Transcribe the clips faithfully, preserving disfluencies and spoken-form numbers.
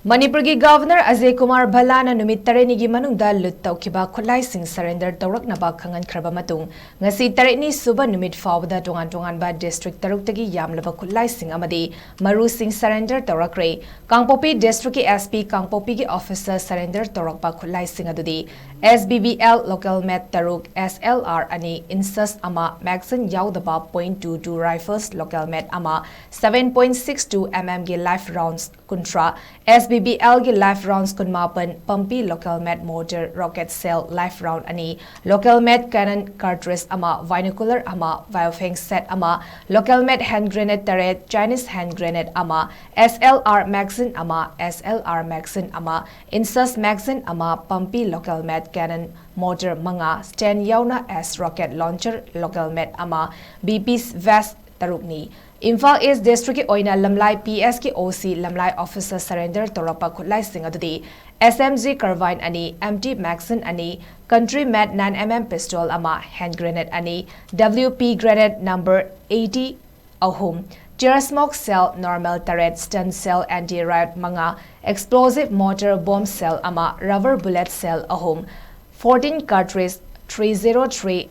ꯃꯅꯤꯄꯨꯔꯒꯤ ꯒꯚꯔꯅꯔ ꯑꯖꯌ ꯀꯨꯃꯥꯔ ꯚꯜꯂꯥꯅ ꯅꯨꯃꯤꯠ ꯇꯔꯦꯠꯅꯤꯒꯤ ꯃꯅꯨꯡꯗ ꯂꯨꯠ ꯇꯧꯈꯤꯕ ꯈꯨꯠꯂꯥꯏꯁꯤꯡ ꯁꯔꯦꯟꯗꯔ ꯇꯧꯔꯛꯅꯕ ꯈꯪꯍꯟꯈ꯭ꯔꯕ ꯃꯇꯨꯡ, ꯉꯁꯤ ꯇꯔꯦꯠꯅꯤ ꯁꯨꯕ ꯅꯨꯃꯤꯠ ꯐꯥꯎꯕꯗ ꯇꯣꯉꯥꯟ ꯇꯣꯉꯥꯟꯕ ꯗꯤꯁꯇ꯭ꯔꯤꯛ ꯇꯔꯨꯛꯇꯒꯤ ꯌꯥꯝꯂꯕ ꯈꯨꯠꯂꯥꯏꯁꯤꯡ ꯑꯃꯗꯤ ꯃꯔꯨꯁꯤꯡ ꯁꯔꯦꯟꯗꯔ ꯇꯧꯔꯛꯈ꯭ꯔꯦ꯫ ꯀꯥꯡꯄꯣꯛꯄꯤ ꯗꯤꯁꯇ꯭ꯔꯤꯛꯀꯤ S P ꯀꯥꯡꯄꯣꯛꯄꯤꯒꯤ ꯑꯣꯐꯤꯁꯔ ꯁꯔꯦꯟꯗꯔ ꯇꯧꯔꯛꯄ ꯈꯨꯠꯂꯥꯏꯁꯤꯡ ꯑꯗꯨꯗꯤ S B B L local made ꯇꯔꯨꯛ, S L R ꯑꯅꯤ, INSUS ꯑꯃ, magazine ꯌꯥꯎꯗꯕ point two two rifles local made ꯑꯃ, seven point six two M M ꯒꯤ live rounds ꯀꯨꯟꯊ꯭ꯔꯥ, S B B L ꯒꯤ live rounds ꯀꯨꯟꯃꯥꯄꯟ, ꯄꯝꯄꯤ local made mortar rocket shell live round ꯑꯅꯤ, local made cannon cartridge ꯑꯃ, binocular ꯑꯃ, Baofeng set ꯑꯃ, local made hand grenade ꯇꯔꯦꯠ, Chinese hand grenade ꯑꯃ, S L R magazine ꯑꯃ, S L R magazine ꯑꯃ, INSUS magazine ꯑꯃ, ꯄꯝꯄꯤ local made cannon mortar ꯃꯉꯥ, stand ꯌꯥꯎꯅ S rocket launcher local made ꯑꯃ, B P vest ꯇꯔꯨꯛꯅꯤ꯫ ꯏꯝꯐꯥꯜ ꯏꯁ ꯗꯤꯁꯇ꯭ꯔꯤꯛꯀꯤ ꯑꯣꯏꯅ ꯂꯝꯂꯥꯏ P S ꯀꯤ O C ꯂꯝꯂꯥꯏ ꯑꯣꯐꯤꯁꯇ ꯁꯔꯦꯟꯗꯔ ꯇꯧꯔꯛꯄ ꯈꯨꯠꯂꯥꯏꯁꯤꯡ ꯑꯗꯨꯗꯤ S M G carbine ꯑꯅꯤ, empty magazine ꯑꯅꯤ, country made nine M M pistol ꯑꯃ, hand grenade ꯑꯅꯤ, W P grenade number eighty ꯑꯍꯨꯝ, tear smoke shell normal ꯇꯔꯦꯠ, stun shell anti riot ꯃꯉꯥ, explosive mortar bomb shell ꯑꯃ, rubber bullet shell ꯑꯍꯨꯝ, fourteen cartridge three zero three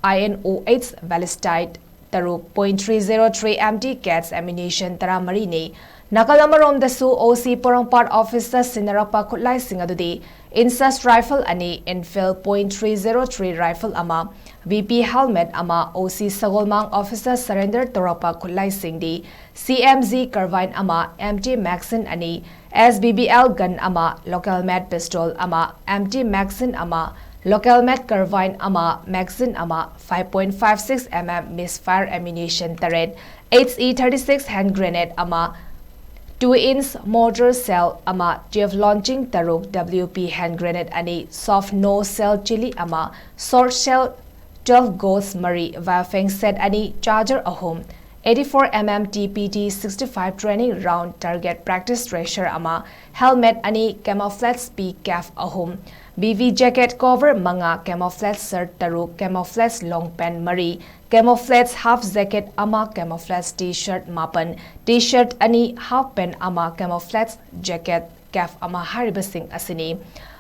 I N O eight ballistic ꯇꯔꯨꯛ point three zero three empty case ammunition ꯇꯔꯥꯃꯔꯤꯅꯤ꯫ ꯅꯥꯀꯜ ꯑꯃꯔꯣꯝꯗꯁꯨ O C ꯄꯣꯔꯣꯝꯄꯥꯠ ꯑꯣꯐꯤꯁꯇ ꯁꯤꯟꯅꯔꯛꯄ ꯈꯨꯠꯂꯥꯏꯁꯤꯡ ꯑꯗꯨꯗꯤ INSUS rifle ꯑꯅꯤ, Enfield point three zero three rifle ꯑꯃ, B P helmet ꯑꯃ, O C ꯁꯒꯣꯜꯃꯥꯡ ꯑꯣꯐꯤꯁꯇ surrender ꯇꯧꯔꯛꯄ ꯈꯨꯠꯂꯥꯏꯁꯤꯡꯗꯤ C M G carbine ꯑꯃ, empty magazine ꯑꯅꯤ, S B B L gun ꯑꯃ, local made pistol ꯑꯃ, empty magazine ꯑꯃ, local made carbine ꯑꯃ, magazine ꯑꯃ, five point five six M M misfire ammunition ꯇꯔꯦꯠ, H E thirty six hand grenade ꯑꯃ, two inch mortar shell ꯑꯃ, tube launching ꯇꯔꯨꯛ, W P hand grenade ꯑꯅꯤ, soft nose shell chilli ꯑꯃ, short shell twelve gauge ꯃꯔꯤ, Baofeng set ꯑꯅꯤ, charger ꯑꯍꯨꯝ, eighty four M M T P T sixty five training round target practice treasure ꯑꯃ, helmet ꯑꯅꯤ, camouflage pea cap ꯑꯍꯨꯝ, B V jacket cover ꯃꯉꯥ, camouflage shirt ꯇꯔꯨꯛ, camouflage long pant ꯃꯔꯤ, camouflage half jacket ꯑꯃ, camouflage T-shirt ꯃꯥꯄꯟ, T-shirt ꯑꯅꯤ, half pant ꯑꯃ, camouflage jacket, cap ꯑꯃ ꯍꯥꯏꯔꯤꯕꯁꯤꯡ ꯑꯁꯤꯅꯤ꯫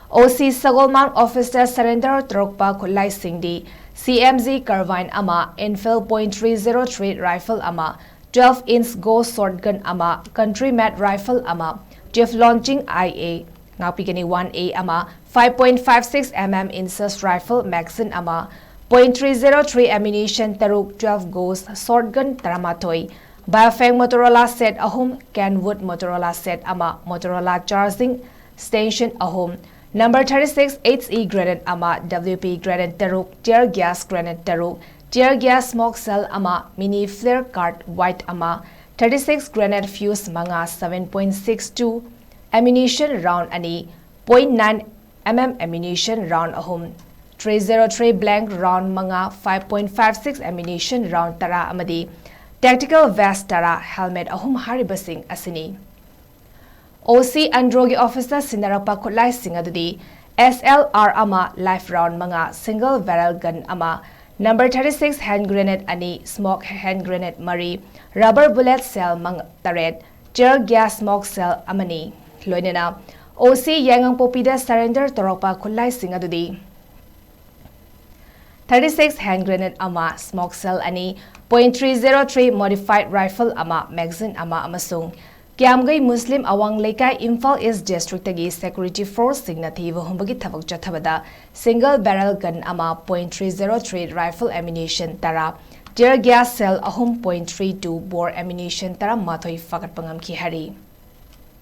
ꯑꯣ ꯁꯤ ꯁꯒꯣꯜꯃꯥꯡ officeꯇ surrender ꯇꯧꯔꯛꯄ ꯈꯨꯠꯂꯥꯏꯁꯤꯡꯗꯤ C M G carbine ꯑꯃ, Enfield point three zero three rifle ꯑꯃ, twelve inch Ghost shotgun ꯑꯃ, country made rifle ꯑꯃ, Chief launching I A ꯉꯥꯛꯄꯤꯒꯅꯤ one A ꯑꯃ, five point five six M M INSUS rifle magazine ꯑꯃ, point three zero three ammunition ꯇꯔꯨꯛ, twelve Ghost shotgun ꯇꯔꯥꯃꯥꯊꯣꯏ, Baofeng Motorola set ꯑꯍꯨꯝ, Kenwood Motorola set ꯑꯃ, Motorola charging station ꯑꯍꯨꯝ, number thirty six H E grenade ꯑꯃ, W P grenade ꯇꯔꯨꯛ, tear gas grenade ꯇꯔꯨꯛ, tear gas smoke shell ꯑꯃ, mini flare card white ꯑꯃ, thirty six grenade fuse ꯃꯉꯥ, seven point six two ammunition round ꯑꯅꯤ, point nine M M ammunition round ꯑꯍꯨꯝ, three zero three blank round ꯃꯉꯥ, five point five six ammunition round ꯇꯔꯥ ꯑꯃꯗꯤ tactical vest ꯇꯔꯥ, helmet ꯑꯍꯨꯝ ꯍꯥꯏꯔꯤꯕꯁꯤꯡ ꯑꯁꯤꯅꯤ꯫ ꯑꯣ ꯁꯤ ꯑꯟꯗ꯭ꯔꯣꯒꯤ officeꯇ ꯁꯤꯟꯅꯔꯛꯄ ꯈꯨꯠꯂꯥꯏꯁꯤꯡ ꯑꯗꯨꯗꯤ S L R ꯑꯃ, live round ꯃꯉꯥ, single barrel gun ꯑꯃ, number thirty six hand grenade ꯑꯅꯤ, smoke hand grenade ꯃꯔꯤ, rubber bullet shell ꯃꯉꯥ, ꯇꯔꯦꯠ, tear gas smoke shell ꯑꯃꯅꯤ꯫ ꯂꯣꯏꯅꯅ ꯑꯣ ꯁꯤ ꯌꯥꯏꯉꯪꯄꯣꯛꯄꯤꯗ surrender ꯇꯧꯔꯛꯄ ꯈꯨꯠꯂꯥꯏꯁꯤꯡ ꯑꯗꯨꯗꯤ thirty six hand grenade ꯑꯃ, smoke shell ꯑꯅꯤ, point three zero three modified rifle ꯑꯃ, magazine ꯑꯃ ꯑꯃꯁꯨꯡ ꯀ꯭ꯌꯥꯝꯒꯩ ꯃꯨꯁꯂꯤꯝ ꯑꯋꯥꯡ ꯂꯩꯀꯥꯏ, ꯏꯝꯐꯥꯜ East districtꯇꯒꯤ security forceꯁꯤꯡꯅ ꯊꯤꯕ ꯍꯨꯝꯕꯒꯤ ꯊꯕꯛ ꯆꯠꯊꯕꯗ single barrel gun ꯑꯃ, point three zero three rifle ammunition ꯇꯔꯥ, tear gas shell ꯑꯍꯨꯝ, point three two bore ammunition ꯇꯔꯥꯃꯥꯊꯣꯏ ꯐꯥꯒꯠꯄ ꯉꯝꯈꯤ ꯍꯥꯏꯔꯤ꯫